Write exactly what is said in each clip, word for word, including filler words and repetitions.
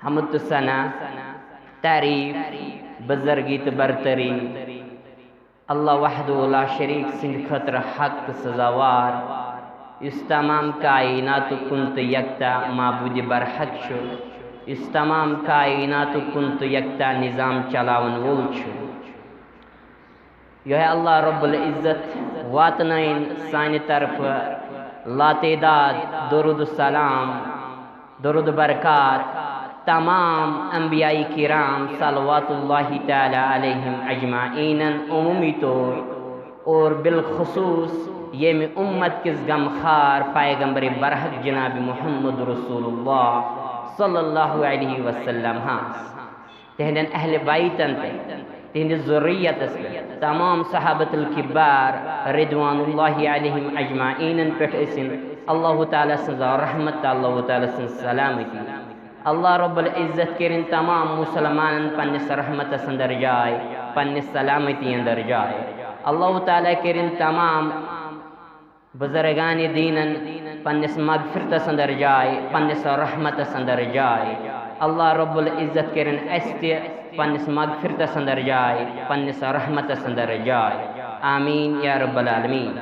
حمد تہٕ ثنا، تعریف، بزرگی تہٕ برتری اللہ وحدہ لا شریک سٕنٛدِ خٲطرٕ حق تہٕ سزاوار، یُس تمام کائناتُک کُن تہٕ یکتا معبود برحق چھُ، یُس تمام کائناتُک کُن تہٕ یکتا نظام چلاون وول چھُ۔ یۄہے اللہ رب العزت واتنٲیِن سانہِ طرفہٕ لاتعداد درود و سلام، درود و برکات تمام انبیاء کرام صلوات اللہ تعالی علیہم اجمعینن عمومی طور اور بالخصوص ییٚمہِ امت کِس غمخار پیغمبر برحق جناب محمد رسول اللہ صلی اللہ علیہ وسلم ہس، تہندٮ۪ن اہل بیتن تہٕ تہندِس ذریتس پٮ۪ٹھ، تمام صحابت الکبار رضوان اللہ علیہم اجمعینن پٮ۪ٹھ ٲسِن اللہ تعالیٰ سٕنٛز رحمت تہٕ اللہ تعالیٰ سٕنٛز سلامتی۔ اللہ رب العزت کٔرِن تمام مسلمانن پننِس رحمتس اندر جاے، پننِس سلامتی اندر جاے۔ اللہ تعالیٰ کٔرِن تمام بزرگان دینن پننِس مغفرتس اندر جاے، پننِس رحمتس اندر جاے۔ اللہ رب العزت کٔرِن اسہِ تہِ پننِس مغفرتس اندر جاے، پننِس رحمتس اندر جاے۔ آمین یا رب العالمین۔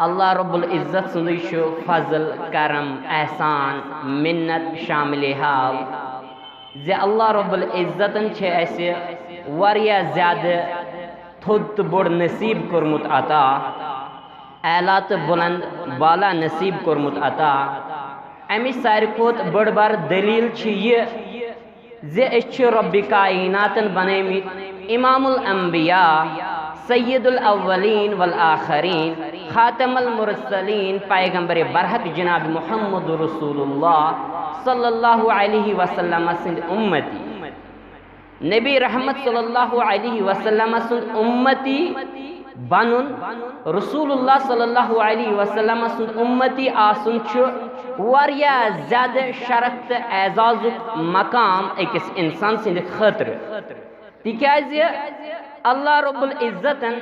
اللہ رب العزت سُنٛدُے چھُ فضل، کرم، احسان، منت شامل حال زِ اللہ رب العزتن چھِ اسہِ واریاہ زیادٕ تھوٚد تہٕ بوٚڑ نصیب کوٚرمُت عطا، اعلیٰ تہٕ بلند بالا نصیب کوٚرمُت عطا۔ امِچ ساروی کھۄتہٕ بٔڑ بار دلیل چھِ یہِ زِ أسۍ چھِ رب کائناتن بنٲومٕتۍ امام الانبیاء، سید الاولین والآخرین، خاتم المرسلین، پیغمبر برحق جناب محمد رسول اللہ صلی اللہ علیہ وسلم سٕنٛدۍ امتی۔ نبی رحمت صلی اللہ علیہ وسلم سُنٛد امتی بنُن، رسول اللہ صلی اللہ علیہ وسلم سُنٛد امتی آسُن چھُ واریاہ زیادٕ شرف تہٕ اعزازُک مقام أکِس انسان سٕنٛدِ خٲطرٕ، تِکیازِ اللہ رب العزتن،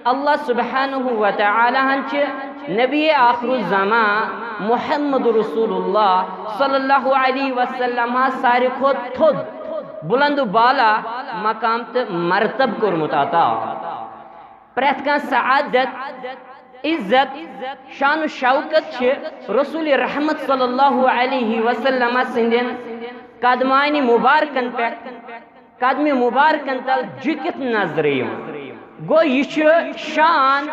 اللہ سبحانہ و تعالیٰ ہن چھِ نبی آخر الزمان محمد رسول اللہ صلی اللہ علیہ وسلم ساروی کھۄتہٕ تھوٚد، بلند و بالا مقام تہٕ مرتب کوٚرمُت عطا۔ پرٛٮ۪تھ کانٛہہ سعادت، عزت، شان و شوکت چھِ رسول رحمت صلی اللہ علیہ وسلم سٕنٛدٮ۪ن قدمانِ مبارکن پٮ۪ٹھ، قدمِ مبارکن تل جُکِتھ نظرِ یِوان۔ گوٚو، یہِ چھُ شان،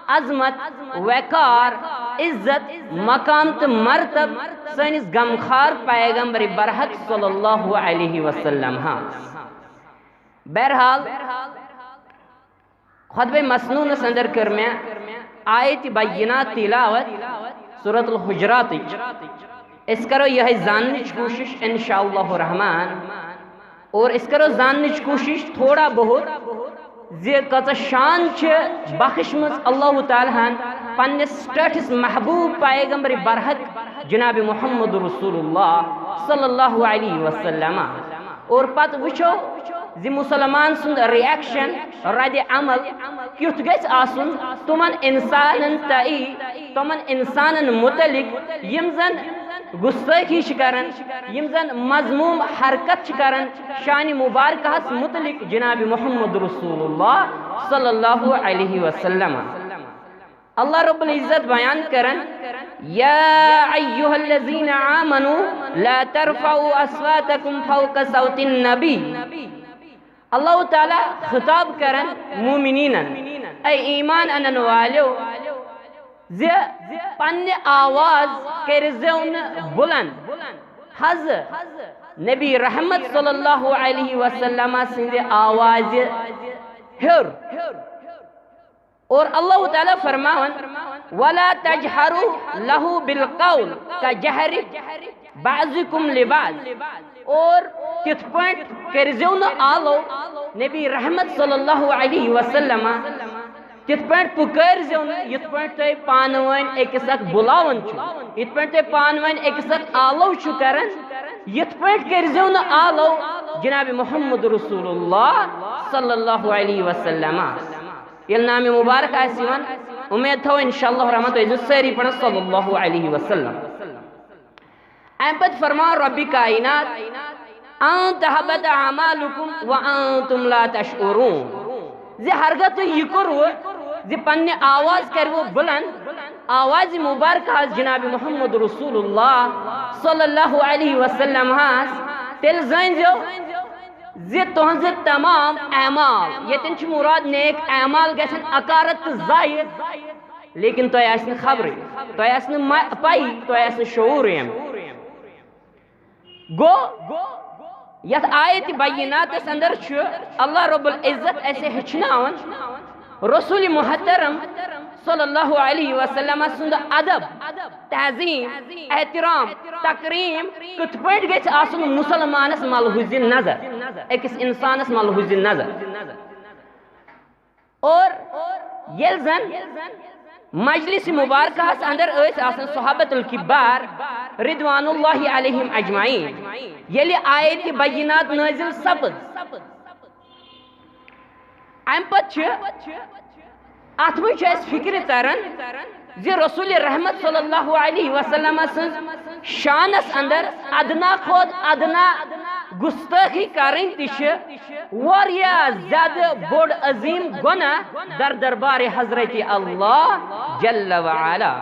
عظمت، وقار، عزت، مقام تہٕ مرتب سٲنِس غمخار پیغمبر برحق صلی اللہ علیہ وسلم ہس۔ بہرحال، خطبہ مسنونس اندر کٔر مےٚ آیت بینات تلاوت سورت الحجراتٕچ۔ أسۍ کرو یہے زاننٕچ کوٗشش انشاءاللہ الرحمن، اور أسۍ کرو زاننٕچ کوٗشش تھوڑا بہت زِ کۭژاہ شان چھِ بخشمٕژ اللہ تعالیٰ ہن پننِس ٹٲٹھِس محبوب پیغمبر برحق جناب محمد رسول اللہ صلی اللہ علیہ وسلم۔ اور پتہٕ وٕچھو زِ مسلمان سُنٛد reaction، رد عمل کیُتھ گژھِ آسُن تِمن انسانن تہٕ تِمن انسانن متعلق یِم زن گستٲخی چھِ کران، یِم زن مذموم حرکت چھِ کران شانِ مبارکہس متعلق جناب محمد رسول اللہ صلی اللہ علیہ وسلم۔ اللہ رب العزت بیان کران، یا ایھا الذین آمنوا لا ترفعوا اصواتکم فوق صوت النبی۔ اللہ تعالیٰ خطاب کران مومنینن، اے ایمان انن والیو، زِ پننہِ آواز کٔرزیو نہٕ بلند حض نبی رحمت صلی اللہ علیہ وسلم سٕنٛزِ آوازِ ہیوٚر۔ اور اللہ تعالیٰ فرماوان، ولا تجهروا له بالقول كجهر بعضكم لبعض۔ اور تِتھ پٲٹھۍ کٔرزیو نہٕ آلو نبی رحمت صلی اللہ علیہ وسلم، تِتھ پٲٹھۍ پُکٲرزیو نہٕ یِتھ پٲٹھۍ تُہۍ پانہٕ ؤنۍ أکِس اکھ بُلاوان چھِو، یِتھ پٲٹھۍ تُہۍ پانہٕ ؤنۍ أکِس اکھ آلو چھِو کران، یِتھ پٲٹھۍ کٔرزیو نہٕ آلو جناب محمد رسول اللہ صلی اللہ علیہ وسلم۔ ییٚلہِ نامِ مبارک آسہِ یِوان، اُمید تھاوو انشاءاللہ الرحمن تُہۍ ٲسِو سٲری پران صلی اللہ علیہ وسلم۔ اَمہِ پتہٕ فرماو رۄبِ کائنات، "ان تحبط اعمالکم وانتم لا تشعرون"، زِ ہرگاہ تُہۍ یہِ کوٚروٕ زِ پننہِ آواز کروٕ بلند، آوازِ مبارکہ ہس جناب محمد رسول اللہ صلی اللہ علیہ وسلم ہس، تیٚلہِ زٲنۍزیو زِ تُہنٛزٕ تمام اعمال، ییٚتٮ۪ن چھُ مراد نیک اعمال، گژھن اکارت تہٕ ضایع، لیکن تۄہہِ آسہِ نہٕ خبرٕے، تۄہہِ آسہِ نہٕ مہ-، پَیی، تۄہہِ آسہِ نہٕ شعوٗرٕے اَمیُک۔ گوٚو، یَتھ آیتِ بیناتس اندر چھُ اللہ رب العزت اَسہِ ہیٚچھناوان رسول محترم صلی اللہ علیہ وسلم سُنٛد ادب، تعظیم، احترام، تکریم کِتھ پٲٹھۍ گژھِ آسُن مسلمانس ملحوظِ نظر، أکِس انسانس ملحوظِ نظر۔ اور ییٚلہِ زن مجلس مبارکہس اندر ٲسۍ آسان صحابت الکبار رضوان اللہ علیہم اجمعین، ییٚلہِ آیتِ بینات نٲزِل سپٕز، امہِ پتہٕ چھِ اتھ منٛز چھُ اسہِ فکرِ تران زِ رسول رحمت صلی اللہ علیہ وسلم سٕنٛز شانس اندر ادنا کھۄتہٕ ادنا گستٲخی کرٕنۍ تہِ چھِ واریاہ زیادٕ بوٚڑ عظیم گۄناہ در دربارِ حضرت اللہ جل وعلا۔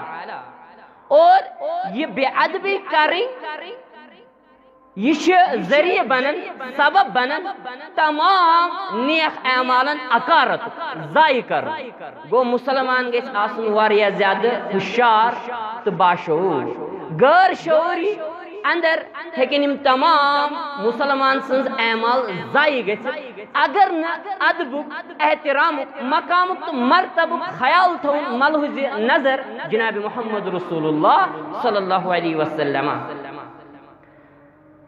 اور یہِ بے ادبی کرٕنۍ، یہِ چھِ ذٔریعہٕ بنان، سبب بنان تمام نیک اعمالن اکارت، ضایع کرُن۔ گوٚو، مسلمان گژھِ آسُن واریاہ زیادٕ ہوشیار تہٕ باشعوٗر۔ غٲر شعوٗری اندر ہیٚکن یِم تمام مسلمان سٕنٛز اعمال ضایع گٔژھِتھ، اگر نہٕ ادبُک، احترامُک، مقامُک تہٕ مرتبُک خیال تھاوُن ملحوظِ نظر جناب محمد رسول اللہ صلی اللہ علیہ وسلم۔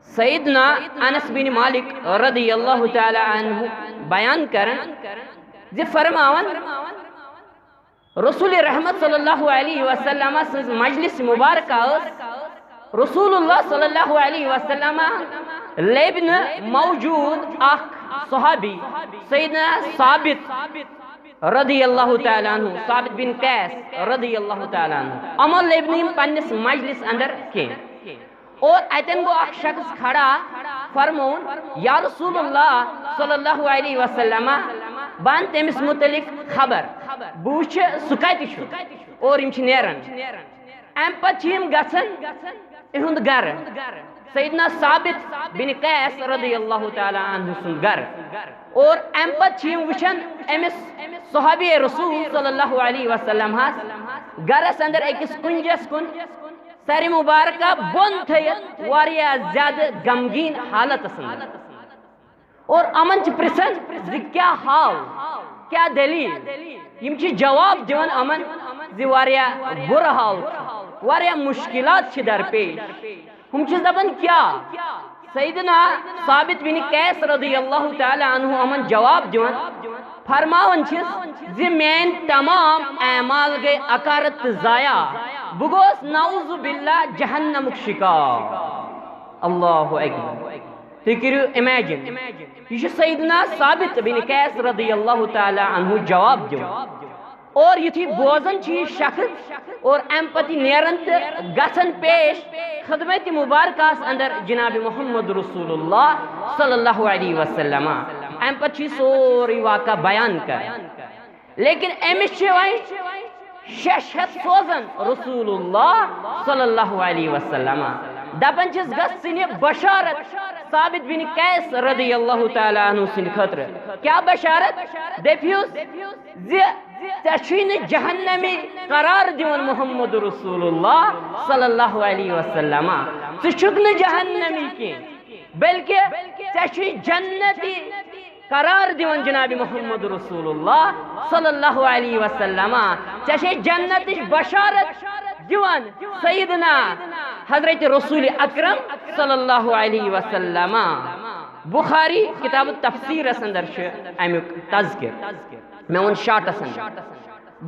سیدنا انس بن مالک رضی اللہ تعالیٰ عنہ بیان کران زِ فرماوان، رسول رحمت صلی اللہ علیہ وسلم سٕنٛز مجلس مبارکہ ٲس۔ رسول اللہ صلی اللہ علیہ وسلم لیبہِ نہٕ موجود اکھ صحابی سیدنا ثابت رضی اللہ تعالیٰ عنہ، ثابت بن قیس رضی اللہ تعالیٰ عنہ، یِمو لیبہِ نہٕ یِم پننِس مجلس اندر کینٛہہ۔ اور اتٮ۪ن گوٚو اکھ شخص کھڑا، فرمووُن، یا رسول اللہ صلی اللہ علیہ وسلم، بہٕ انہٕ تٔمِس متعلق خبر، بہٕ وٕچھٕ سُہ کتہِ چھُ۔ اور یِم چھِ نیران۔ امہِ پتہٕ چھِ یِم گژھان یِہُنٛد گرٕ، سیدنا ثابت بن قیس رضی اللہ تعالیٰ عنہ سُنٛد گرٕ۔ اور امہِ پتہٕ چھِ یِم وٕچھان أمِس صحابی رسول صلی اللہ علیہ وسلم ہس گرس اندر أکِس کُنجس کُن، سرِ مبارکہ بۄن تھٲیِتھ واریاہ زیادٕ غمگیٖن حالتس اندر۔ اور یِمن چھِ پرژھان زِ کیٛاہ حال، کیٛاہ دٔلیٖل؟ یِم چھِ جواب دِوان یِمن زِ واریاہ بُرٕ حال چھُ، واریاہ مشکلات چھِ درپیش۔ ہُم چھِ دپان کیٛاہ؟ سیدنا ثابت بن قیس رضی اللہ تعالیٰ عنہ یِمن جواب دِوان، فرماوان چھِس زِ میٲنۍ تمام اعمال گٔے اکارت تہٕ ضایع، بہٕ گوس نعوذ باللہ جہنمُک شکار۔ اللہ اکبر۔ تُہۍ کٔرِو imagine، یہِ چھُ سیدنا ثابت بن قیس رضی اللہ تعالیٰ عنہ جواب دِوان۔ اور یُتھُے بوزان چھُ یہِ شخص اور امہِ پتہٕ یہِ نیران تہٕ گژھان پیش خدمت مبارکہس اندر جناب محمد رسول اللہ صلی اللہ علیہ وسلم، امہِ پتہٕ چھُ یہِ سورُے واقعہ بیان کران۔ لیکن أمِس چھِ وۄنۍ شیٚش ہٮ۪تھ سوزان رسول اللہ صلی اللہ علیہ وسلم۔ دپان چھِس، گژھ ژٕ نہِ بشارت ثابت بن قیس رضی اللہ تعالیٰ عنہ سٕنٛدِ خٲطرٕ۔ کیٛاہ بشارت؟ دٔپِوس زِ ژےٚ چھُے نہٕ جہنمی قرار دِوان محمد رسول اللہ صلی اللہ علیہ وسلم۔ ژٕ چھُکھ نہٕ جہنمی کینٛہہ، بلکہ ژےٚ چھُے جنتی قرار دِوان جناب محمد رسول اللہ صلی اللہ علیہ وسلم۔ ژےٚ چھے جنتٕچ بشارت دِوان سیدنا حضرت رسول اکرم صلی اللہ علیہ وسلم۔ بخاری کتاب التفسیرس اندر چھُ امیُک تذکر، مےٚ ووٚن شارٹس اندر۔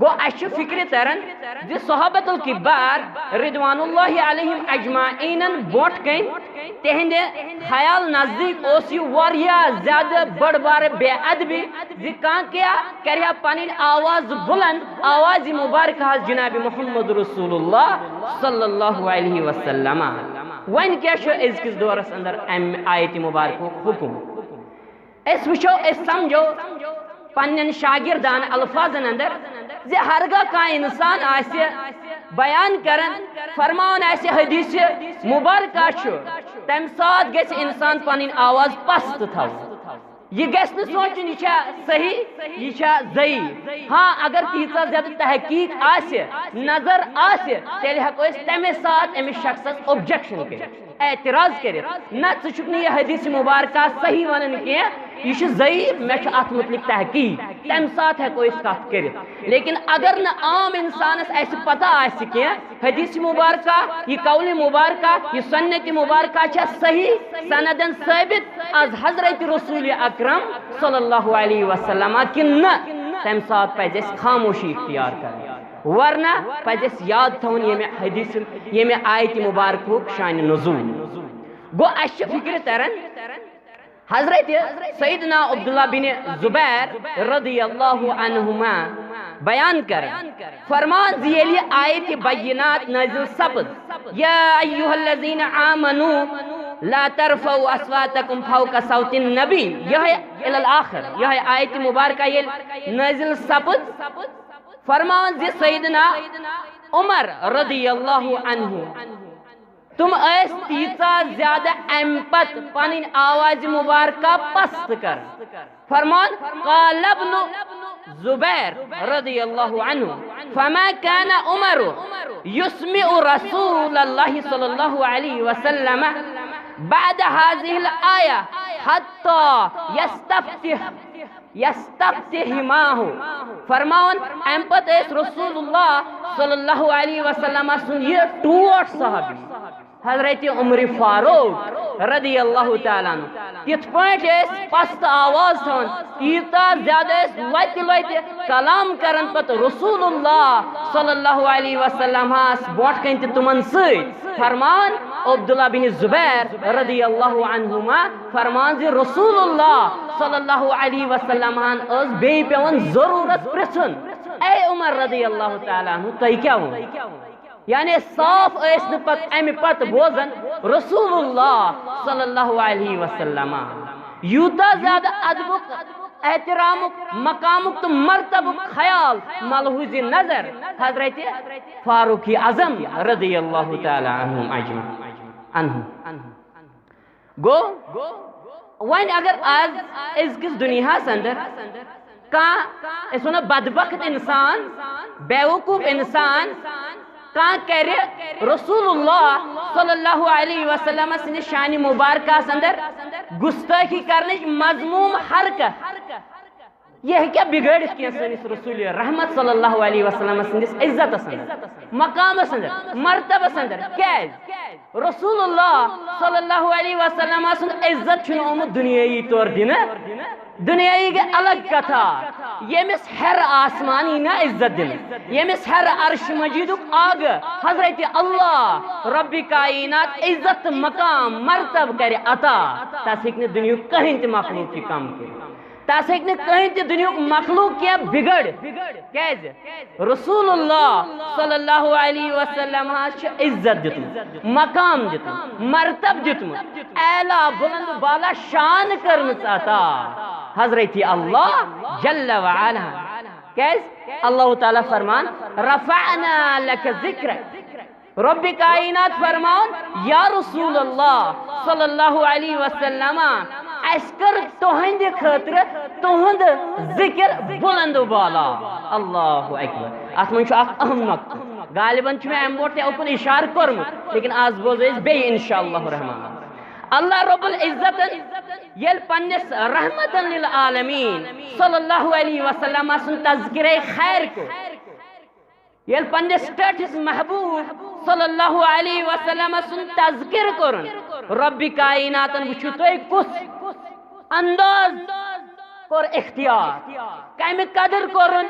گوٚو، اسہِ چھُ فکرِ تران زِ صحابت الکبار رضوان اللہ علیہم اجمعینن برونٛٹھ کنہِ تِہنٛدِ خیال نزدیٖک اوس یہِ واریاہ زیادٕ بٔڑ بارٕ بے ادبی زِ کانٛہہ کیٛاہ کرِ ہا پنٕنۍ آواز بلند، آوازِ مبارکہ حض جناب محمد رسول اللہ صلی اللہ علیہ وسلم۔ وۄنۍ کیٛاہ چھُ أزکِس دورس اندر امہِ آیتِ مبارکُک حکم؟ أسۍ وٕچھو، أسۍ سمجھو پننٮ۪ن شاگردانہٕ الفاظن اندر زِ ہرگاہ کانٛہہ انسان آسہِ بیان کران، فرماوان آسہِ حدیث مبارکہ چھُ، تمہِ ساتہٕ گژھِ انسان پنٕنۍ آواز پست تھاوُن۔ یہِ گژھِ نہٕ سونٛچُن یہِ چھا صحیح، یہِ چھا ضعیف۔ ہاں، اگر تیٖژاہ زیادٕ تحقیق آسہِ، نظر آسہِ، تیٚلہِ ہٮ۪کو أسۍ تمے ساتہٕ أمِس شخصس objection کٔرِتھ، اعتراض کٔرِتھ، نہ، ژٕ چھُکھ نہٕ یہِ حدیث مبارکہ صحیح ونان کینٛہہ، یہِ چھُ ضعیف، مےٚ چھُ اتھ متعلق تحقیق، تمہِ ساتہٕ ہٮ۪کو أسۍ کتھ کٔرِتھ۔ لیکن اگر نہٕ عام انسانس اسہِ پتہ آسہِ کینٛہہ، حدیث مبارکہ، یہِ قول مبارکہ، یہِ سنت مبارکہ چھا صحیح سندن ثٲبت از حضرت رسول اکرم صلی اللہ علیہ وسلم کِنہٕ نہ، تمہِ ساتہٕ پزِ اسہِ خاموشی اختیار کرٕنۍ، ورنہ پزِ اسہِ یاد تھاوُن ییٚمہِ حدیث، ییٚمہِ آیتِ مبارکہُک شانِ نزول۔ گوٚو، اسہِ چھِ فکرِ تران، حضرت سیدنا عبداللہ بن زبیر رضی اللہ عنہما بیان کران، فرمان زِ ییٚلہِ آیتِ بینات نازل سپٕز، یا ایھا الذین آمنوا لا ترفعوا اصواتکم فوق صوت النبی، یہے الی الآخر، یہے آیتِ مبارکہ ییٚلہِ نازل سپٕز، فرمان زِ سیدنا عمر رضی اللہ عنہ، تم ٲسۍ تیٖژاہ زیادٕ امہِ پتہٕ پنٕنۍ آواز مبارکہ پست کران۔ فرمان، قال ابن زبیر رضی اللہ عنہ، فما كان عمر يسمع رسول الله صلى الله عليه وسلم بعد هذه الآية حتى يستفتح، يستفتح معه۔ فرماوان، امہِ پتہٕ ٲسۍ رسول اللہ صلی اللہ علیہ وسلم سُنٛد یہِ ٹوٹھ صحابی حضرت عمر فاروق رضی اللہ تعالیٰ عنہ، تِتھ پٲٹھۍ ٲسۍ پست آواز تھاوان، تیٖژاہ زیادٕ ٲسۍ لۄتہِ لۄتہِ کلام کران۔ پتہٕ رسول اللہ صلی اللہ علیہ وسلم ہس برونٛٹھ کنہِ تہِ تِمن سۭتۍ۔ فرمان عبداللہ بن زبیر رضی اللہ عنہما، فرمان زِ رسول اللہ صلی اللہ علیہ وسلم ہن ٲس بیٚیہِ پٮ۪وان ضروٗرت پرژھُن، اے عمر رضی اللہ تعالیٰ عنہ، تۄہہِ کیٛاہ ووٚن؟ یعنی صاف ٲسۍ نہٕ پتہٕ امہِ پتہٕ بوزان رسول اللہ صلی اللہ علیہ وسلم۔ یوٗتاہ زیادٕ ادبُک، احترامُک، مقامُک تہٕ مرتبُک خیال ملحوظ نظر حضرت فاروق اعظم رضی اللہ تعالیٰ عنہم اجمعین، عنہ۔ گوٚو، وۄنۍ اگر آز أزکِس دُنیاہَس اندر کانٛہہ، أسۍ وَنو بدبخت اِنسان، بیوقوٗف اِنسان، کانٛہہ کرِ رسول اللہ صلی اللہ علیہ وسلم سٕنٛدِ شانِ مبارکس اندر گستٲخی کرنٕچ مذموم حرکت، یہِ ہیٚکیٛاہ بِگٲڑِتھ کینٛہہ سٲنِس رسول رحمت صلی اللہ علیہ وسلم سٕنٛدِس عزتس اندر، مقامس اندر، مرتبس اندر؟ کیٛازِ؟ رسول اللہ صلی اللہ علیہ وسلم سُنٛد عزت چھُنہٕ آمُت دُنیٲیی طور دِنہٕ۔ دُنیٲیی گٔے الگ کتھا۔ ییٚمِس ہیٚرِ آسمان یی نہ عزت دِنہٕ، ییٚمِس ہیٚرِ عرش مجیدُک آگہٕ حضرت اللہ رب کائنات عزت تہٕ مقام مرتب کرِ عطا، تس ہیٚکہِ نہٕ دُنیہُک کٕہٕنۍ تہِ مخلوق یہِ کم کٔرِتھ۔ تس ہیٚکہِ نہٕ کٕہٕنۍ تہِ دُنیہُک مخلوق کینٛہہ بِگٲڑِتھ۔ کیٛازِ؟ رسول اللہ صلی اللہ علیہ وسلم ہس چھُ عزت دیُتمُت، مقام دیُتمُت، مرتب دیُتمُت، اعلیٰ بلند بالا شان کٔرمٕژ عطا حضرت اللہ جل وعلا۔ کیٛازِ؟ اللہ تعالیٰ فرمان، رفعنا لک ذکرک۔ رب کائنات فرماوان، یا رسول اللہ صلی اللہ علیہ وسلم، اسہِ کٔر تُہنٛدِ خٲطرٕ تُہُنٛد ذکر بلند و بالا۔ اللہ اکبر۔ اتھ منٛز چھُ اکھ اہم نقطہٕ۔ غالباً چھُ مےٚ امہِ برونٛٹھ تہِ اُکُن اشارٕ کوٚرمُت، لیکن آز بوزو أسۍ بیٚیہِ انشاءاللہ الرحمن۔ اللہ رب العزتن ییٚلہِ پننِس رحمتن للعالمین صلی اللہ علیہ وسلم سُنٛد تذکرے خیر کوٚر، ییٚلہِ پننِس ٹٲٹھِس محبوب صلی اللہ علیہ وسلم سُنٛد تذکر کوٚرُن، رب کائناتن وٕچھِو تُہۍ کُس انداز کوٚر اختیار، کمہِ قدر کوٚرُن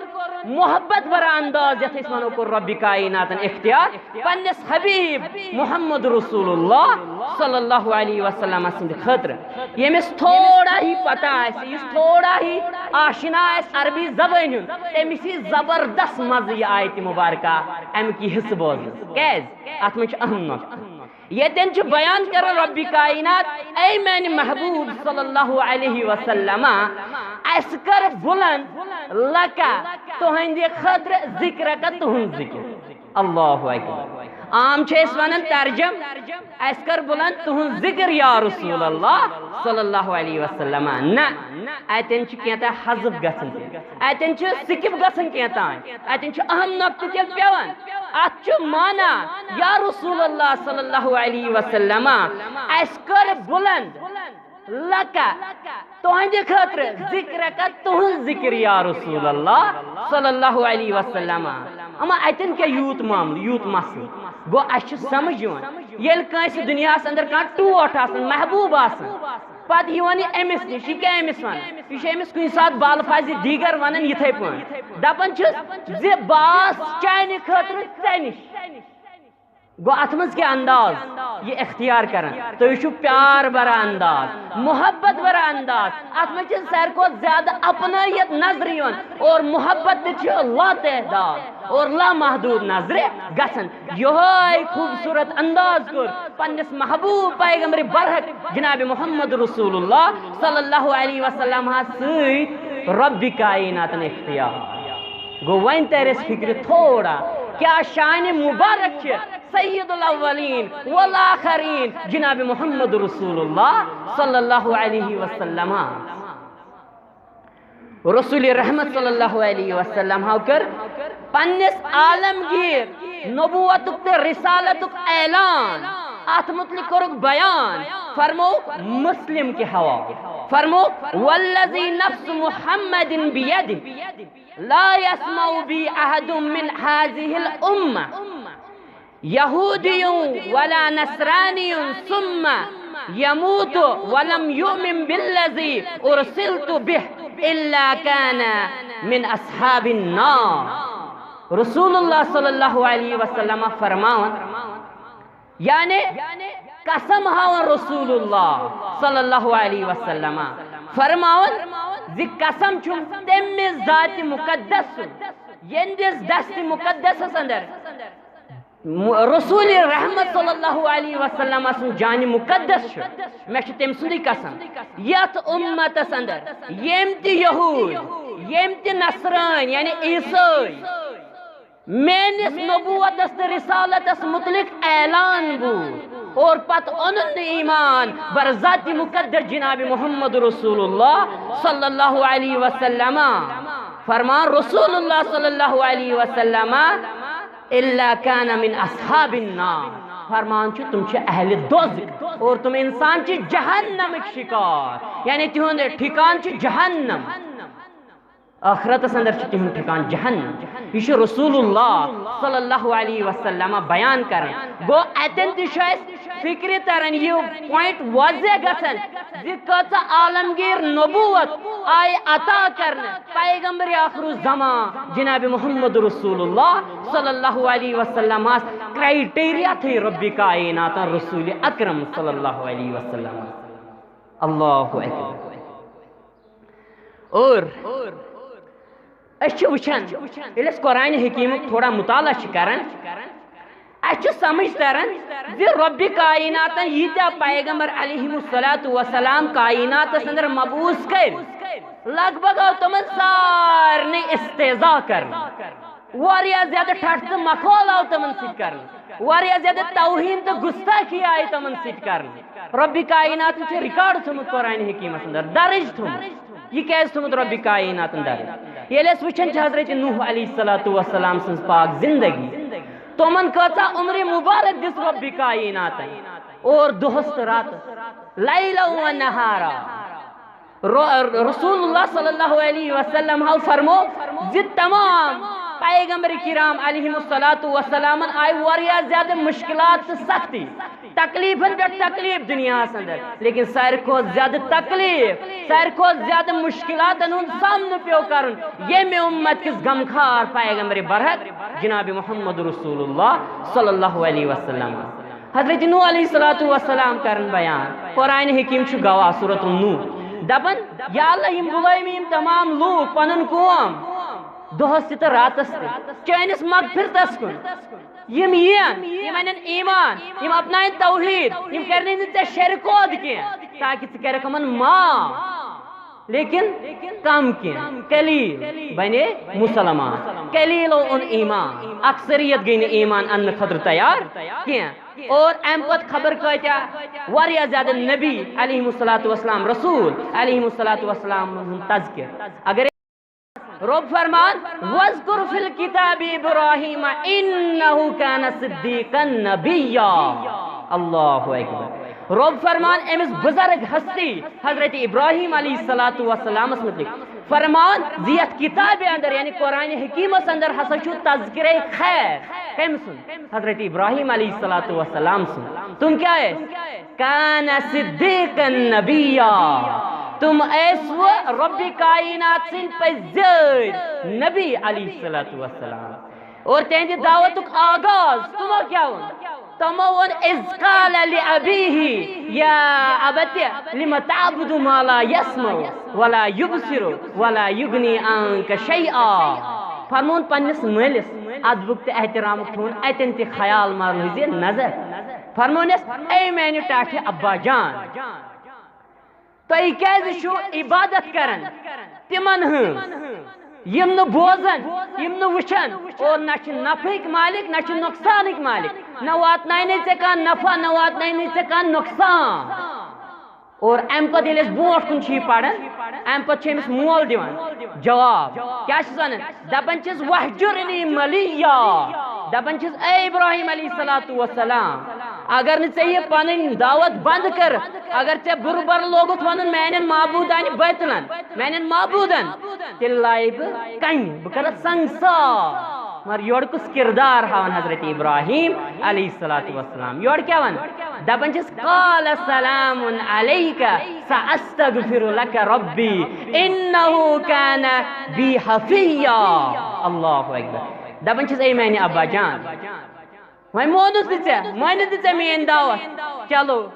محبت بھرا انداز، یتھ أسۍ ونو کوٚر رب کائناتن اختیار پننِس حبیب محمد رسول اللہ صلی اللہ علیہ وسلم سٕنٛدِ خٲطرٕ۔ ییٚمِس تھوڑا ہی پتہ آسہِ، یُس تھوڑا ہی آشنا آسہِ عربی زبٲنۍ ہُنٛد، تٔمِس یی زبردست مزٕ یہِ آیتِ مبارکہ اَمِکۍ یہِ حصہٕ بوزنَس۔ کیٛازِ؟ اَتھ منٛز چھُ اہم نقطہٕ۔ ییٚتٮ۪ن چھُ بیان کران رۄبِ کائنات، اے میانہِ محبوب صلی اللہ علیہ وسلم، اسہِ کر بُلند لکا، تُہنٛدِ خٲطرٕ ذکر کا، تُہنٛد ذکر۔ اللہ اکبر۔ عام چھِ أسۍ ونان ترجم، اسہِ کر بُلند تُہنٛد ذکر یا رسول اللہ صلی اللہ علیہ وسلم۔ نہ، اتٮ۪ن چھُ کینٛہہ تام حذف گژھان، اتٮ۪ن چھُ skip گژھان کینٛہہ تام، اتٮ۪ن چھُ اہم نۄقطہٕ تیٚلہِ پٮ۪وان۔ اتھ چھُ معنی، یا رسول اللہ صلی اللہ علیہ وسلم، اسہِ کر بُلند لکا، تُہنٛدِ خٲطرٕ ذکر کا، تُہنٛد ذکر یا رسول اللہ صلی اللہ علیہ وسلم۔ اما اتٮ۪ن کیٛاہ یوٗت معاملہٕ، یوٗت مسلہٕ؟ گوٚو، اسہِ چھُ سمجھ یِوان، ییٚلہِ کٲنٛسہِ دُنیاہس اندر کانٛہہ ٹوٹھ آسان، محبوب آسان، پتہٕ یِوان یہِ أمِس نِش، یہِ کیٛاہ أمِس ونان؟ یہِ چھُ أمِس کُنہِ ساتہٕ بالفاظِ دیٖگر ونان یِتھے پٲٹھۍ، دپان چھُس زِ بہٕ آس چانہِ خٲطرٕ ژےٚ نِش۔ گوٚو، اتھ منٛز کیٛاہ انداز؟ یہِ اختیار کران۔ تُہۍ وٕچھِو پیار بھرا انداز، محبت بھرا انداز۔ اتھ منٛز چھِ ساروی کھۄتہٕ زیادٕ اپنٲیت نظرِ یِوان اور محبت تہِ چھِ لاتعداد اور لامحدود نظرِ گژھان۔ یِہوٚے خوٗبصوٗرت انداز کوٚر پننِس محبوب پیغمبر برحق جناب محمد رسول اللہ صلی اللہ علیہ وسلم ہس سۭتۍ رۄبِ کائناتن اختیار۔ گوٚو، وۄنۍ ترِ اَسہِ فِکرِ تھوڑا، کیٛاہ شانِ مُبارک چھِ سید الاولین والآخرین جناب محمد رسول اللہ صلی اللہ علیہ وسلم۔ رسول رحمت صلی اللہ علیہ وسلم ہو کر پننس عالمگیر نبوتک تہٕ رسالتک اعلان، اتھ متعلق کوٚرُکھ بیان، فرمووُکھ مسلم کہِ حوالہٕ، فرمووُکھ: والذی نفس محمد بیدہ لا يسمع بی احد من هذه الامة یہودی ولا نصرانی ثم یموت ولم یؤمن بالذی ارسلت به الا کان من اصحاب النار۔ رسول اللہ صلی اللہ علیہ وسلم فرماوان، یعنی قسم ہاوان رسول اللہ صلی اللہ علیہ وسلم فرماوان زِ قسم چھُم تمہِ ذاتِ مقدس سُنٛد، یہندِس دستِ مقدسس اندر م-، رسول رحمت صلی اللہ علیہ وسلم سُنٛد جانِ مقدس چھُ، مےٚ چھُ تٔمۍ سُنٛدُے قسم، یتھ امتس اندر یِم تہِ یہود، یِم تہِ نصرٲنۍ یعنی عیسٲے، میٲنِس نبوتس تہٕ رسالتس متعلق اعلان بوٗز اور پتہٕ اوٚنُن نہٕ ایمان بر ذاتِ مقدس جناب محمد رسول اللہ صلی اللہ علیہ وسلم۔ فرمان رسول اللہ صلی اللہ علیہ وسلم، الا کان من اصحاب النار، فرمان چھُ تِم چھِ اہلِ دوزخ اور تِم انسان چھِ جہنمٕکۍ شکار، یعنی تِہُنٛد ٹھکان چھُ جہنم۔ آخرتس اندر چھُ تِہُنٛد ٹھکان جہنم۔ یہِ چھُ رسول اللہ صلی اللہ علیہ وسلم بیان کران۔ گوٚو، اتٮ۪ن تہِ چھُ اسہِ فکرِ تران، یہِ point واضح گژھان زِ کۭژاہ عالمگیر نبوت آیہِ عطا کرنہٕ پیغمبر آخر الزمان جناب محمد رسول اللہ صلی اللہ علیہ وسلمس۔ Criteria تھٲے رۄبِ کائناتن رسول اکرم صلی اللہ علیہ وسلم۔ اللہ اکبر۔ اور أسۍ چھِ وٕچھان، ییٚلہِ أسۍ قرآن حکیٖمُک تھوڑا مطالعہ چھِ کران، اَسہِ چھُ سمجھ تران زِ رۄبِ کائناتن ییٖتیٛاہ پیغمبر علیہم الصلوۃ والسلام کائناتس اندر مبعوث کٔرۍ، لگ بگ آو تِمن سارنٕے استہزاء کرنہٕ، واریاہ زیادٕ ٹھٹھ تہٕ مخول آو تِمن سۭتۍ کرنہٕ، واریاہ زیادٕ توہین تہٕ گستاخی آیہِ تِمن سۭتۍ کرنہٕ۔ رۄبِ کائناتن چھُ record تھوٚمُت قرآن حکیٖمس اندر، درج تھوٚمُت۔ یہِ کیازِ تھوٚمُت رۄبِ کائناتن درج؟ ییٚلہِ أسۍ وٕچھان چھِ حضرت نوح علیہ الصلوۃ والسلام سٕنٛز پاک زندگی، تِمن کۭژاہ عمرِ مبارک دِژ رۄبِ کائناتن، اور دۄہس تہٕ راتس، لیلا و نہارا۔ رو-، رسول اللہ صلی اللہ علیہ وسلم ہو فرمو زِ تمام پیغمبر کرام علیہم الصلوۃ والسلامن آیہِ واریاہ زیادٕ مشکلات تہٕ سختی، تکلیفن پٮ۪ٹھ تکلیف دُنیاہس اندر، لیکن ساروی کھۄتہٕ زیادٕ تکلیف، ساروی کھۄتہٕ زیادٕ مشکلاتن ہُنٛد سامنہٕ پیوٚو کرُن ییٚمہِ اُمت کِس غمخار پیغمبر برحق جناب محمد رسول اللہ صلی اللہ علیہ وسلم۔ حضرت نوح علیہ الصلوۃ والسلام کرن بیان، قرآن حکیم چھُ گواہ، سورۃ النوح، دپان، یا اللہ، یِم بُلٲوۍ مےٚ یِم تمام لوٗکھ، پنُن قوم، دۄہس تہِ تہٕ راتس تہِ چٲنِس مغفرتس کُن، یِم یِن، یِم اَنن ایمان، یِم اپناون توحید، یِم کرن نہٕ ژےٚ شرکود کینٛہہ، تاکہِ ژٕ کرکھ یِمن معاف، لیکن کم کینٛہہ، قلیل بنے مسلمان، قلیلو اوٚن ایمان، اکثریت گٔے نہٕ ایمان اننہٕ خٲطرٕ تیار کینٛہہ۔ اور امہِ پتہٕ خبر کۭتیاہ واریاہ زیادٕ نبی علیہ الصلوۃ والسلام، رسول علیہ الصلوۃ والسلام ہُنٛد تذکر۔ اگر رب فرمان، "واذکر فی الکتاب ابراہیم انہ کان صدیقا نبیا۔" اللہ اکبر۔ رب فرمان أمِس بزرگ ہستی حضرت ابراہیم علیہ الصلوۃ والسلامس متعلق فرمان زِ یتھ کتابہِ اندر، یعنی قرآن حکیمس اندر ہسا چھُ تذکرے خیر۔ کٔمۍ سُنٛد؟ حضرت ابراہیم علیہ الصلوۃ والسلام سُنٛد۔ تِم کیٛاہ ٲسۍ؟ کان صدیقا نبیا۔ تِم ٲسۍ وۄنۍ رب کائنات سٕنٛدۍ پٔزۍ نبی علیہ الصلوۃ والسلام۔ اور تِہنٛدِ دعوتُک آغاز تِمو کیٛاہ ووٚن؟ تِمو ووٚن، "اذ قال لابیہ یا ابت لم تعبد ما لا یسمع ولا یبصر ولا یغنی عنک شیئا۔" فرمون پننِس مٲلِس ادبُک تہٕ احترامُک تھوٚوُن اتٮ۪ن تہِ خیال، مارنٲوزِ نظر۔ فرمونس، "اے میانہِ ٹاٹھہِ ابا جان، تُہۍ کیازِ چھِو عبادت کران تِمن ہٕنٛز، یِم نہٕ بوزن، یِم نہٕ وٕچھن، اور نہ چھِ نفعٕکۍ مالک، نہ چھِ نۄقصانٕکۍ مالک، نہ واتناونٕے ژےٚ کانٛہہ نفع، نہ واتناونٕے ژےٚ کانٛہہ نۄقصان؟" اور امہِ پتہٕ ییٚلہِ أسۍ برونٛٹھ کُن چھِ یہِ پران، امہِ پتہٕ چھُ أمِس مول دِوان جواب۔ کیٛاہ چھُس ونان؟ دپان چھِس، "وہجرنی ملیا۔" دپان چھِس، "اے ابراہیم علیہ الصلوۃ والسلام، اگر نہٕ ژےٚ یہِ پنٕنۍ دعوت بند کٔرٕتھ، اگر ژےٚ بُرٕ بر لوگُتھ ونُن میانٮ۪ن معبوٗدانہِ بٲطلن، میانٮ۪ن معبوٗدن، تیٚلہِ لایہِ بہٕ کنہِ، بہٕ کرٕ سنگسار۔" مگر یورٕ کُس کردار ہاوان حضرت ابراہیم علیہ الصلوۃ والسلام؟ یورٕ کیٛاہ ونان؟ دپان چھِس، "قال سلام علیک ساستغفر لک ربی انہ کان بی حفیا۔" اللہ اکبر۔ دپان چھِس، "اے میانہِ ابا جان، وۄنۍ مونُس نہٕ ژےٚ، مٲنِتھ نہٕ ژےٚ میٲنۍ دعوت، چلو،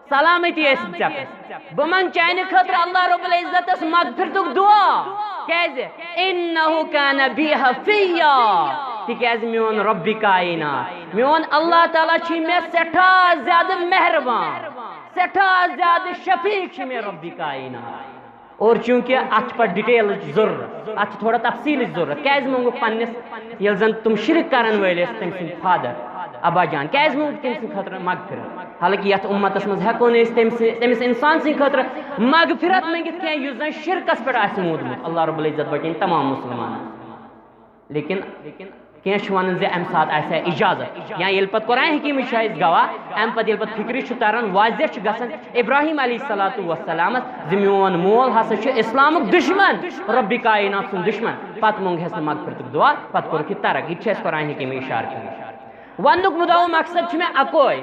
سلامتی ٲسِن ژےٚ پٮ۪ٹھ۔ بہٕ منٛگہٕ چانہِ خٲطرٕ اللہ رب العزتس مغفرتُک دعا۔ کیازِ؟ انہ کان بی حفیا، تِکیازِ میون رب کائنات، میون اللہ تعالیٰ چھُ مےٚ سٮ۪ٹھاہ زیادٕ مہربان، سٮ۪ٹھاہ زیادٕ شفیق چھُ مےٚ رب کائنات۔" اور چوٗنٛکہِ اَتھ چھِ پَتہٕ ڈِٹیلٕچ ضروٗرت، اَتھ چھِ تھوڑا تفصیٖلٕچ ضروٗرت۔ کیٛازِ مونٛگُکھ پنٛنِس، ییٚلہِ زَن تِم شِرک کَرَن وٲلۍ ٲسۍ تٔمۍ سٕنٛدۍ فادر، ابا جان، کیٛازِ مونٛگُکھ تٔمۍ سٕنٛدِ خٲطرٕ مغفرت؟ حالانکہِ یَتھ اُمتَس منٛز ہٮ۪کو نہٕ أسۍ تٔمۍ سٕنٛدِ، تٔمِس اِنسان سٕنٛدِ خٲطرٕ مغفرت مٔنٛگِتھ کینٛہہ، یُس زَن شِرکَس پٮ۪ٹھ آسہِ موٗدمُت۔ اللہ رب العزت بَچٲیِن تمام مُسلمان۔ لیکن کینٛہہ چھِ وَنان زِ اَمہِ ساتہٕ آسہِ ہا اِجازت، یا ییٚلہِ پَتہٕ قرآن حکیٖمٕے چھُ اَسہِ گواہ، اَمہِ پَتہٕ ییٚلہِ پَتہٕ فِکرِ چھُ تَران، واضح چھُ گژھان ابراہیم علیہ الصلوۃ والسلامَس زِ میون مول ہسا چھُ اِسلامُک دُشمن، ربِ کائنات سُنٛد دُشمن، پَتہٕ مونٛگہَس نہٕ مغفرتُک دُعا، پَتہٕ کوٚرُکھ یہِ ترک۔ یہِ تہِ چھُ اَسہِ قرآن حکیٖمٕے اِشارٕ کران۔ وَننُک مُدعا و مقصد چھُ مےٚ اَکوے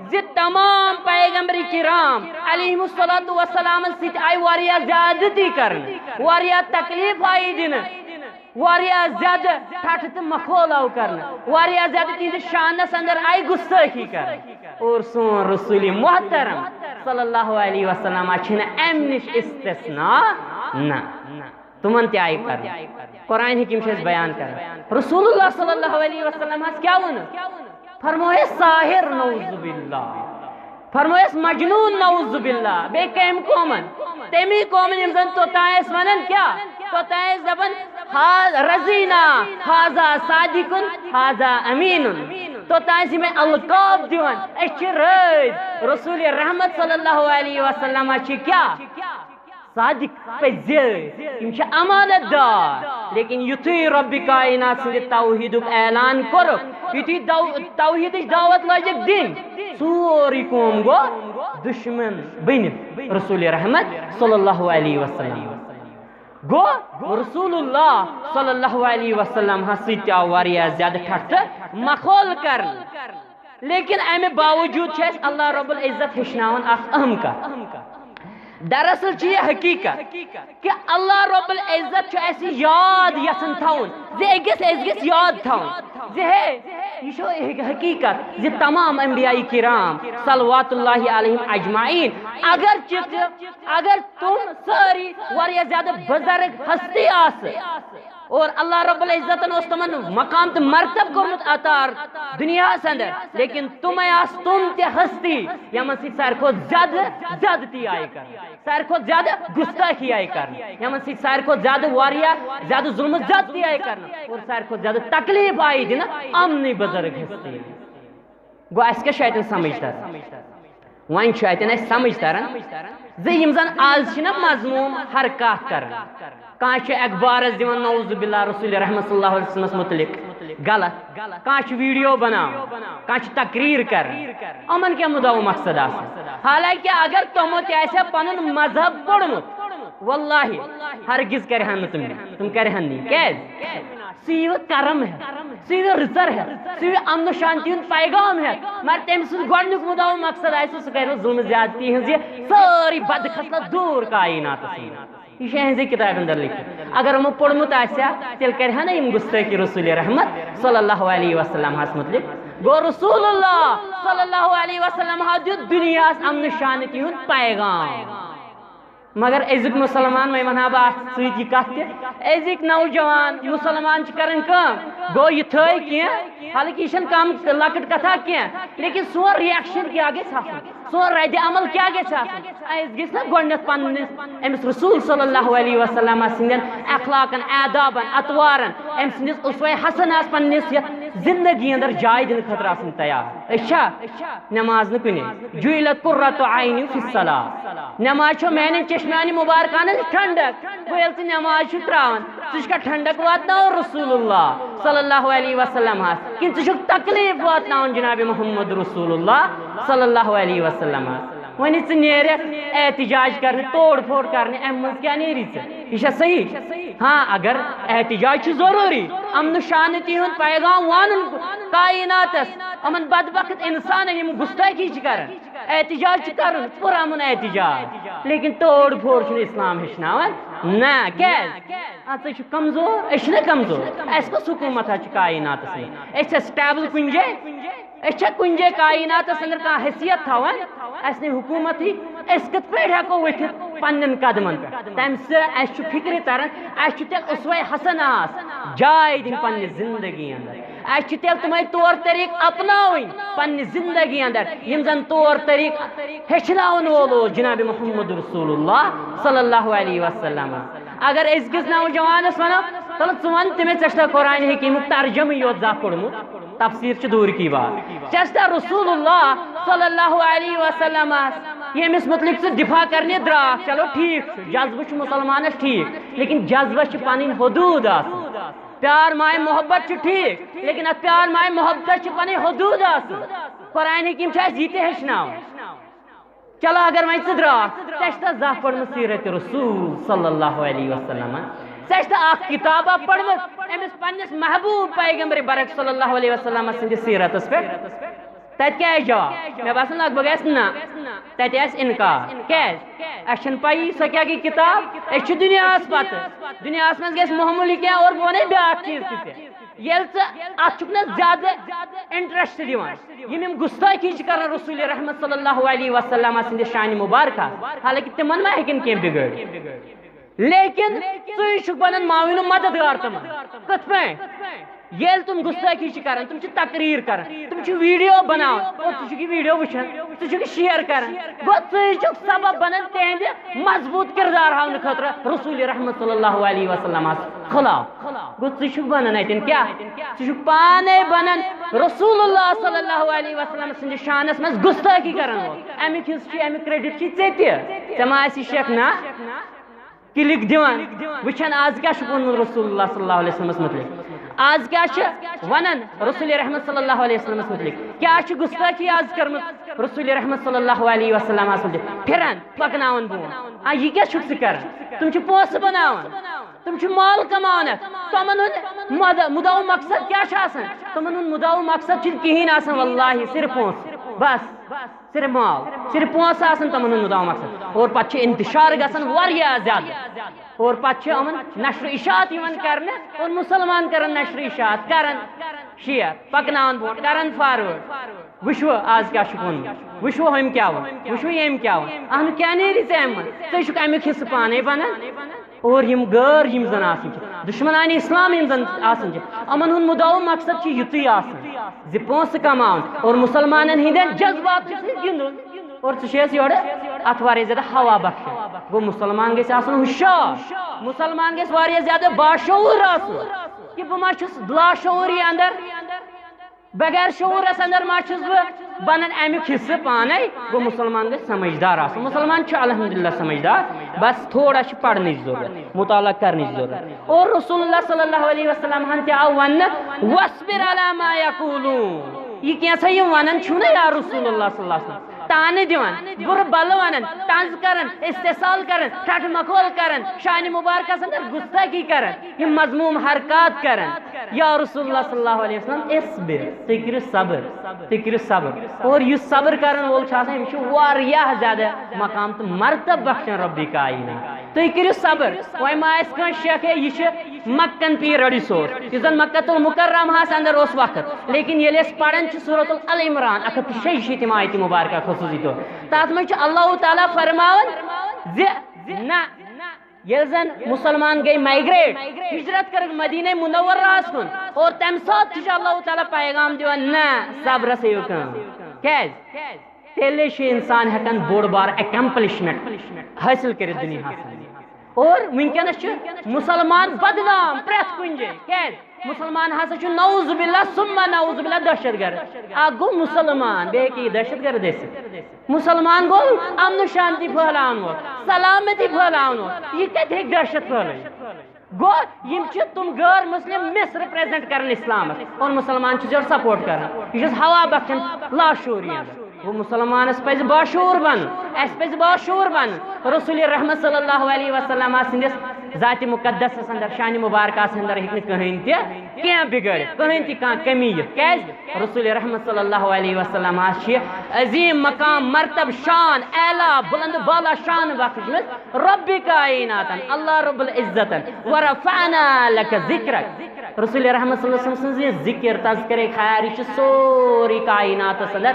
زِ تمام پیغمبر کرام علیہم الصلوۃ والسلام سۭتۍ آیہِ واریاہ زیادتی کرنہٕ، واریاہ تکلیف آیہِ دِنہٕ، واریاہ زیادٕ ٹھٹھٕ تہٕ مخول آو کرنہٕ، واریاہ زیادٕ تِہنٛدِس شانس اندر آیہِ گستٲخی کرنہٕ۔ اور سون رسول محترم صلی اللہ علیہ وسلم چھِنہٕ امہِ نِش استثنا نہ۔ تِمن تہِ آیہِ کرنہٕ۔ قرآن حکیم چھُ اَسہِ بیان کران۔ رسول اللہ صلی اللہ علیہ وسلم حظ کیٛاہ ووٚنُکھ؟ فرمووُس ساحر، نعوذ باللہ۔ فرمووُس مجنون، نعوذ باللہ۔ بیٚیہِ کٔمۍ قومن؟ تَمی قومن یِم زن توٚتام ٲسۍ ونان کیٛاہ؟ توٚتام ٲسۍ دپان، "ہا-، رضینا، ہذا صادقن، ہذا امینن۔" توٚتام ٲسۍ یِمے القاب دِوان، "أسۍ چھِ رٲضۍ۔" رسول رحمت صلی اللہ علیہ وسلم چھِ کیٛاہ؟ صادق، پٔزۍ، یِم چھِ امانت دار۔ لیکن یُتھُے رۄبِ کائنات سٕنٛدِ توحیٖدُک اعلان کوٚرُکھ، یُتھُے دو-، توحیٖدٕچ دعوت لٲجِکھ دِنۍ، سورُے قوم گوٚو دُشمن بٔنِتھ رسول رحمت صلی اللہ علیہ وسلم۔ گوٚو رسول اللہ صلی اللہ علیہ وسلم ہس سۭتۍ تہِ آو واریاہ زیادٕ ٹھٹھٕ تہٕ مخول کرنہٕ۔ لیکن امہِ باوجود چھُ اسہِ اللہ رب العزت ہیٚچھناوان اکھ اہم کتھ۔ دراصل چھُ یہِ حقیقت کہِ اللہ رب العزت چھُ اسہِ یاد یژھان تھاوُن زِ أکِس أسۍ گژھِ یاد تھاوُن زِ ہے، یہِ چھُ حقیقت زِ تمام انبیاء کرام صلوات اللہ علیہم اجمعین، اگرچہِ تہِ، اگر تِم سٲری واریاہ زیادٕ بزرگ ہستی آسہٕ، اور اللہ رب العزتن اوس تمن مقام تہٕ مرتب کوٚرمُت عطا دُنیاہس اندر، لیکن تِمے آسہٕ تِم تہِ ہستی یِمن سۭتۍ ساروی کھۄتہٕ زیادٕ زیادتی آیہِ کرنہٕ، ساروی کھۄتہٕ زیادٕ گستٲخی آیہِ کرنہٕ، یِمن سۭتۍ ساروی کھۄتہٕ زیادٕ واریاہ زیادٕ ظلم و زیادتی آیہِ کرنہٕ اور ساروی کھۄتہٕ زیادٕ تکلیف آیہِ دِنہٕ یِمنٕے بُزرگ ہستی۔ گوٚو، اَسہِ کیٛاہ چھُ اَتٮ۪ن سمجھ تران؟ وۄنۍ چھُ اَتٮ۪ن اَسہِ سمجھ تران زِ یِم زن آز چھِنہ مذموم حرکات کران، کانٛہہ چھُ اخبارس دِوان نعوذ باللہ رسول رحمت صلی اللہ علیہ وسلمس متعلق غلط، کانٛہہ چھُ ویڈیو بناوان، کانٛہہ چھُ تقریر کران، یِمن کیٛاہ مُدعا و مقصد آسان؟ حالانکہ اگر تِمو تہِ آسہِ ہا پنُن مذہب پوٚرمُت، واللہ ہرگز کرِہن نہٕ تِم، تِم کرِہن نہٕ یہِ۔ کیٛازِ؟ سُہ یِیہِ کرم ہٮ۪تھ، سُہ یِیہِ رٕژر ہٮ۪تھ، سُہ یِیہِ امن و شانتی ہُنٛد پیغام ہٮ۪تھ، مگر تٔمۍ سُنٛد گۄڈٕنیُک مُدعا و مقصد آسہِ، سُہ کرِ ظلم زیادتی ہٕنٛز یہِ سٲرٕے بدخصلت دوٗر کائناتس منٛز۔ یہِ چھُ یِہٕنٛزے کِتابہِ اندر لیکھِتھ۔ اگر یِمو پوٚرمُت آسہِ ہا، تیٚلہِ کرِ ہا نہ یِم گستٲخی رسول رحمت صلی اللہ علیہ وسلم ہس متعلق؟ گوٚو، رسول اللہ صلی اللہ علیہ وسلم ہا دیُت دُنیاہس امن و شانتی ہُنٛد پیغام۔ مگر أزیُک مُسلمان، وۄنۍ وَنہٕ ہا بہٕ اَتھ سۭتۍ یہِ کَتھ تہِ، أزِکۍ نوجوان مُسلمان چھِ کَران کٲم، گوٚو یہِ تھٲے کینٛہہ، حالانکہِ یہِ چھَنہٕ کَم لۄکٕٹ کَتھا کینٛہہ، لیکن سون reaction کیٛاہ گژھِ آسُن، سون رَدِ عمل کیٛاہ گژھِ آسُن؟ اَسہِ گژھِ نہ گۄڈٕنٮ۪تھ پَنٕنِس أمِس رسول صلی اللہ علیہ وسلم سٕنٛدٮ۪ن اخلاقن، آدابن، اطوارن، أمۍ سٕنٛدِس اسوہ حسناہس پننِس یتھ زندگی اندر جاے دِنہٕ خٲطرٕ آسٕنۍ تیار۔ أسۍ چھا نماز نہٕ کُنے؟ جعلت قرۃ عینی فی الصلاۃ۔ نماز چھو میانٮ۪ن چشمانِ مبارکن ہٕنٛز ٹھنڈک۔ گوٚو ییٚلہِ ژٕ نماز چھُکھ تراوان، ژٕ چھُکھا ٹھنڈک واتناوان رسول اللہ صلی اللہ علیہ وسلم ہس، کِنہٕ ژٕ چھُکھ تکلیف واتناوان جناب محمد رسول اللہ صلی اللہ علیہ وسلم ہس؟ وۄنۍ ژٕ نیرکھ احتجاج کرنہِ، توڑ پھوڑ کرنہِ، امہِ منٛز کیٛاہ نیری ژےٚ؟ یہِ چھا صحیح؟ ہاں، اگر احتجاج چھُ ضروٗری، امن و شانتی ہُنٛد پیغام ونُن کائناتس، یِمن بدبخت انسانن یِم گستٲخی چھِ کران، احتجاج چھُ کرُن، پُرامن احتجاج، لیکن توڑ پھوڑ چھُنہٕ اسلام ہیٚچھناوان۔ نہ، کیٛازِ؟ اَتھ سۭتۍ چھُ کمزور، أسۍ چھِنہ کمزور، اَسہِ کۄس حکوٗمت حظ چھِ کائناتس منٛز؟ أسۍ چھا stable کُنہِ جایہِ؟ أسۍ چھا کُنہِ جایہِ کائناتس اندر کانٛہہ حیثیت تھاوان؟ اَسہِ نہٕ حکوٗمتٕے، أسۍ کِتھ پٲٹھۍ ہٮ۪کو ؤتھِتھ پننٮ۪ن قدمن پٮ۪ٹھ؟ تَمہِ سۭتۍ اَسہِ چھُ فِکرِ تران، اَسہِ چھُ تیٚلہِ اسوہ حسناہس جاے دِنۍ پننہِ زندگی اندر۔ اَسہِ چھِ تیٚلہِ تِمے طور طریٖقہٕ اپناوٕنۍ پننہِ زندگی اندر، یِم زن طور طریٖقہٕ ہیٚچھناوَن وول اوس جناب محمد رسول اللہ صلی اللہ علیہ وسلم۔ اگر أزکِس نوجوانس ونو، تلہٕ ژٕ ون تٔمِس، ژےٚ چھُتھا قرآن حکیٖمُک ترجمہٕ یوت زانٛہہ پوٚرمُت؟ تفسیر چھِ دوٗر کی بات۔ ژےٚ چھُتھا رسول اللہ صلی اللہ علیہ وسلمس، ییٚمِس متعلق ژٕ دفاع کرنہِ درٛاکھ، چلو ٹھیٖک چھُ، جذبہٕ چھُ مُسلمانس ٹھیٖک، لیکن جذبس چھِ پنٕنۍ حدوٗد آسان۔ پیار ماے محبت چھُ ٹھیٖک، لیکن اتھ پیار ماے محبتس چھِ پنٕنۍ حدوٗد آسان۔ قرآن حکیٖم چھُ اَسہِ یہِ تہِ ہیٚچھناوان۔ چلو، اگر وۄنۍ ژٕ درٛاکھ، ژےٚ چھِ تَتھ زانٛہہ پٔرمٕژ سیٖرت رسول صلی اللہ علیہ وسلم؟ ژےٚ چھِ تَتھ اکھ کِتابہ پٔرمٕژ أمِس پننِس محبوب پیغمبر برک صلی اللہ علیہ وسلم سٕنٛدِس سیٖرتس پٮ۪ٹھ؟ تَتہِ کیٛاہ آسہِ جواب؟ مےٚ باسان لگ بگ آسہِ نہ، تَتہِ آسہِ اِنکار۔ کیٛازِ؟ اَسہِ چھَنہٕ پَیی سۄ کیٛاہ گٔے کِتاب۔ أسۍ چھِ دُنیاہَس پَتہٕ، دُنیاہَس منٛز گژھِ معموٗلی کینٛہہ، اور بہٕ وَنَے بیٛاکھ چیٖز تہِ ژےٚ۔ ییٚلہِ ژٕ اَتھ چھُکھ نہ زیادٕ interest دِوان، یِم یِم گُستٲخی چھِ کران رسول رحمت صلی اللہ علیہ وسلم سٕنٛدِ شانِ مبارکہ، حالانکہ تِمن ما ہیٚکن کینٛہہ بِگٲڑِتھ، لیکن ژٕے چھُکھ بنان معاون و مددگار تِمن۔ کِتھ پٲٹھۍ؟ ییٚلہِ تِم گُستٲخی چھِ کران، تِم چھِ تقریر کران، تِم چھِ ویڈیو بناوان، اور ژٕ چھُکھ یہِ ویڈیو وٕچھان، ژٕ چھُکھ یہِ share کران، گوٚو ژٕے چھُکھ سبب بنان تِہنٛدِ مضبوٗط کردار ہاونہٕ خٲطرٕ رسول رحمت صلی اللہ علیہ وسلمس خلاف۔ گوٚو ژٕ چھُکھ بنان اتٮ۪ن کیٛاہ؟ ژٕ چھُکھ پانے بنان رسول اللہ صلی اللہ علیہ وسلم سٕنٛدِس شانس منٛز گُستٲخی کرن وول۔ امیُک حصہٕ چھُے، امیُک credit چھُے ژےٚ تہِ۔ ژےٚ ما آسی شک؟ نہ۔ Click دِوان، وٕچھان آز کیٛاہ چھُکھ ووٚنمُت رسول اللہ صلی اللہ علیہ وسلمس مُتعلق۔ آز کیٛاہ چھِ ونان رسول رحمت صلی اللہ علیہ وسلمس مُتعلق؟ کیٛاہ چھِ گُستٲخی آز کٔرمٕژ رسول رحمت صلی اللہ علیہ وسلمس مُتعلق؟ پھران، پکناوان برونٛٹھ۔ آ، یہِ کیٛاہ چھُکھ ژٕ کران؟ تِم چھِ پونٛسہٕ بناوان۔ تِم چھِ مال کماوان اتھ۔ تِمن ہُنٛد مد-، مُدعا و مقصد کیٛاہ چھُ آسان؟ تِمن ہُنٛد مُدعا و مقصد چھُنہٕ کِہیٖنۍ آسان، واللہ، صرف پونٛسہٕ۔ بس، صرف مال، صرف پونٛسہٕ آسان تِمن ہُنٛد مُدعا و مقصد۔ اور پتہٕ چھِ انتشار گژھان واریاہ زیادٕ۔ اور پتہٕ چھِ یِمن نشر اشاعت یِوان کرنہٕ اور مُسلمان کران نشر اشاعت، کران share، پکناوان برونٛٹھ، کران forward۔ وٕچھو آز کیٛاہ چھُکھ ووٚنمُت، وٕچھو ہُمۍ کیٛاہ ووٚن، وٕچھو ییٚمۍ کیٛاہ ووٚن۔ اہنُو، کیٛاہ نیری ژےٚ امہِ منٛز؟ ژٕ چھُکھ امیُک حصہٕ پانے بنان۔ اور یِم غٲر یِم زَن آسان چھِ، دُشمنان اسلام یِم زَن آسان چھِ، یِمَن ہُنٛد مُدعا و مقصد چھُ یُتُے آسان زِ پونٛسہٕ کماوُن اور مُسلمانَن ہٕنٛدٮ۪ن جذباتَن سۭتۍ گِنٛدُن۔ اور ژٕ چھُ اَسہِ یورٕ اَتھ واریاہ زیادٕ ہوا بخشان۔ گوٚو، مُسلمان گژھِ آسُن ہُشار، مُسلمان گژھِ واریاہ زیادٕ باشعوٗر آسُن کہِ بہٕ ما چھُس لاشعوٗری اندر، بغیر شعوٗرس اندر ما چھُس بہٕ بنان امیُک حصہٕ پانے؟ گوٚو، مُسلمان گژھِ سمجھدار آسُن۔ مُسلمان چھُ الحمدللہ سمجھدار، بس تھوڑا چھِ پرنٕچ ضروٗرت، مُطالعہ کرنٕچ ضروٗرت۔ اور رسول اللہ صلی اللہ علیہ وسلم ہن تہِ آو وننہٕ، "واصبر علی ما یقولون"، یہِ کینٛژھا یِم ونان چھِو نا یا رسول اللہ صلی اللہ علیہ وسلم، تانہٕ دِوان، بُرٕ بلہٕ ونان، طنز کران، استحصال کران، ٹھٹھٕ مخول کران، شانہِ مبارکس اندر گستٲخی کران، یِم مذموم حرکات کران، یا رسول اللہ صلی اللہ علیہ وسلم، اصبر، تُہۍ کٔرِو صبر، تُہۍ کٔرِو صبر۔ اور یُس صبر کرن وول چھُ آسان، أمِس چھُ واریاہ زیادٕ مقام تہٕ مرتب بخشان ربِ کائنات۔ تُہۍ کٔرِو صبر۔ وۄنۍ ما آسہِ کٲنٛسہِ شک، ہے، یہِ چھُ مکن پیٖر رڑی سوز، یُس زن مکہ المکرمہس اندر اوس وقت، لیکن ییٚلہِ أسۍ پران چھِ سورۃ العمران، اکھ ہتھ تہٕ شیٚیہِ شیٖتِم آیتِ مبارکہ خصوٗصی طور، تتھ منٛز چھُ اللہ تعالیٰ فرماوان زِ نہ، ییٚلہِ زن مُسلمان گٔے مائگریٹ، ہجرت کٔرٕکھ مدینہ منورہس کُن، اور تمہِ ساتہٕ تہِ چھُ اللہ تعالیٰ پیغام دِوان، نہ، صبرس ہیٚیِو کٲم۔ کیازِ؟ تیٚلے چھُ انسان ہٮ۪کان بوٚڑ بار accomplishment حٲصِل کٔرِتھ دُنیاہس منٛز۔ اور وٕنکیٚنس چھُ مُسلمان بدنام پرٛٮ۪تھ کُنہِ جایہِ۔ کیازِ؟ مُسلمان ہسا چھُ نعوذ باللہ ثم نعوذ باللہ دہشت گرد۔ اکھ گوٚو مُسلمان، بیٚیہِ ہیٚکہِ یہِ دہشت گرد ٲسِتھ۔ مُسلمان گوٚو امن و شانتی پھٔہلاون وول، سلامتی پھٔہلاون وول۔ یہِ کتہِ ہیٚکہِ دہشت پھٔہلٲوِتھ؟ گوٚو، یِم چھِ تِم غٲر مسلم misrepresent کران اسلامس، اور مُسلمان چھُ یورٕ support کران۔ یہِ چھُس ہوا بخشان لاشعوٗری اندر۔ گوٚو، مُسلمانس پزِ باشعوٗر بنُن، اسہِ پزِ باشعوٗر بنُن۔ رسول رحمت صلی اللہ علیہ وسلم سٕنٛدِس ذاتِ مقدسس اندر، شانِ مبارکس اندر ہیٚکہِ نہٕ کٕہٕنۍ تہِ کینٛہہ بگٲڑِتھ، کٕہٕنۍ تہِ کانٛہہ کمی یِتھ۔ کیازِ؟ رسول رحمت صلی اللہ علیہ وسلم چھِ عظیم مقام، مرتب، شان، اعلیٰ، بلند بالا شان بخشمٕژ ربِ کائناتن، اللہ رب العزتن، "ورفعنا لک ذکرک"۔ رسول رحمت صلی اللہ علیہ وسلم سٕنٛز یہِ ذکر، تذکرے خیر، یہِ چھُ سورُے کائناتس اندر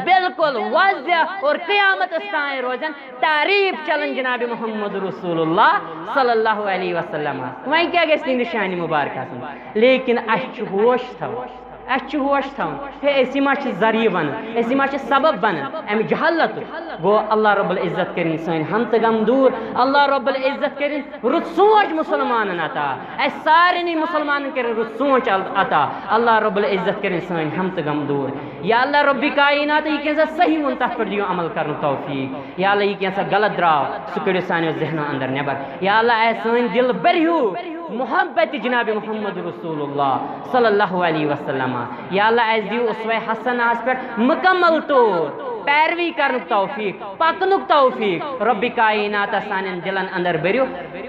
بالکل واضح اور قیامتس تام روزان تعریف چلان جناب محمد رسول اللہ صلی اللہ علیہ وسلم۔ وۄنۍ کیٛاہ گژھِ تِہنٛدِ شانہِ مبارکہ آسُن؟ لیکن اسہِ چھُ ہوش تھاوُن۔ اسہِ چھُ ہوش تھاوُن، ہے، أسی ما چھِ ذریعہ بنان، أسی ما چھِ سبب بنان امہِ جہالتُک۔ گوٚو، اللہ رب العزت کٔرِن سٲنۍ ہم تہٕ غم دوٗر، اللہ رب العزت کٔرِن رُت سونٛچ مُسلمانن عطا، اسہِ سارنٕے مُسلمانن کٔرِن رُت سونٛچ ال-، عطا، اللہ رب العزت کٔرِن سٲنۍ ہم تہٕ غم دوٗر۔ یا اللہ رب کائنات، یہِ کینٛژھا صحیح ووٚن، تتھ پٮ۪ٹھ دِیِو عمل کرنُک توفیق۔ یا اللہ، یہِ کینٛژھا غلط درٛاو، سُہ کٔڑِو سانیو ذہنو اندر نٮ۪بر۔ یا اللہ، اے سٲنۍ دِل بٔرۍ ہیوٗ محبت جناب محمد رسول اللہ صلی اللہ علیہ وسلم۔ یا اللہ، اَسہِ دِیِو اسوہ حسنہ ہس پٮ۪ٹھ مکمل طور پیروی کرنُک توفیق، پکنُک توفیق۔ رب کائنات سانٮ۪ن دِلن اندر بٔرِو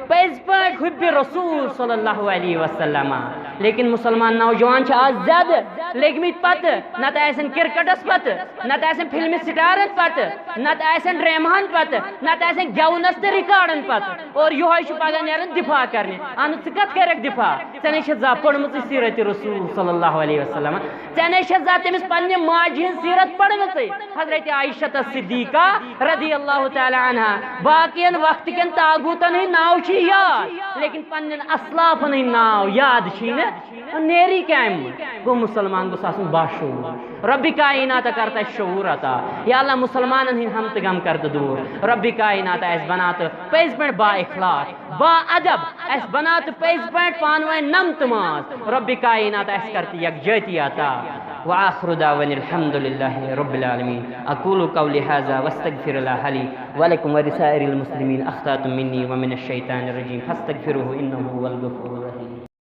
پٔزۍ پٲٹھۍ حب رسول صلی اللہ علیہ وسلم۔ لیکن مُسلمان نوجوان چھِ آز زیادٕ لٔگۍ مٕتۍ پتہٕ، نتہٕ آسن کرکٹس پتہٕ، نتہٕ آسن فلمہِ سٹارن پتہٕ، نتہٕ آسن ڈرامہن پتہٕ، نتہٕ آسن گٮ۪ونس تہٕ ریکارڈن پتہٕ۔ اور یِہوٚے چھُ پگاہ نیران دفاع کرنہِ۔ اہن، ژٕ کتھ کرکھ دفاع؟ ژےٚ نے چھےٚ زانٛہہ پٔرمٕژٕے سیرت رسول صلی اللہ علیہ وسلم؟ ژےٚ نے چھےٚ زانٛہہ تٔمِس پننہِ ماجہِ ہٕنٛز سیرت پٔرمٕژٕے؟ حضرت عائشہ صدیقہ رضی اللہ تعالیٰ عنہا، باقین وقت کٮ۪ن طاغوتن ہٕنٛدۍ ناو چھِ یاد، لیکن پننٮ۪ن اسلافن ہٕنٛدۍ ناو یاد چھِی نہٕ۔ نیری کامہِ منٛز۔ گوٚو، مُسلمان گوٚژھ آسُن باشعوٗر۔ ربِ کائنات کر تہٕ اَسہِ شعوٗر عطا۔ یا اللہ، مُسلمانن ہٕنٛدۍ ہم تہٕ غم کر تہٕ دوٗر۔ ربِ کائنات اَسہِ بنا تہٕ پٔزۍ پٲٹھۍ با اخلاق، با ادب، اَسہِ بنا تہٕ پٔزۍ پٲٹھۍ پانہٕ ؤنۍ نم تہٕ ماز۔ ربِ کائنات اَسہِ کر تہٕ یکجہتی عطا۔ وآخر دعوانا الحمد لله رب العالمين۔ أقول قولي هذا وأستغفر الله لي ولكم ولسائر المسلمين أخطأت مني ومن الشيطان الرجيم فاستغفروه إنه هو الغفور الرحيم۔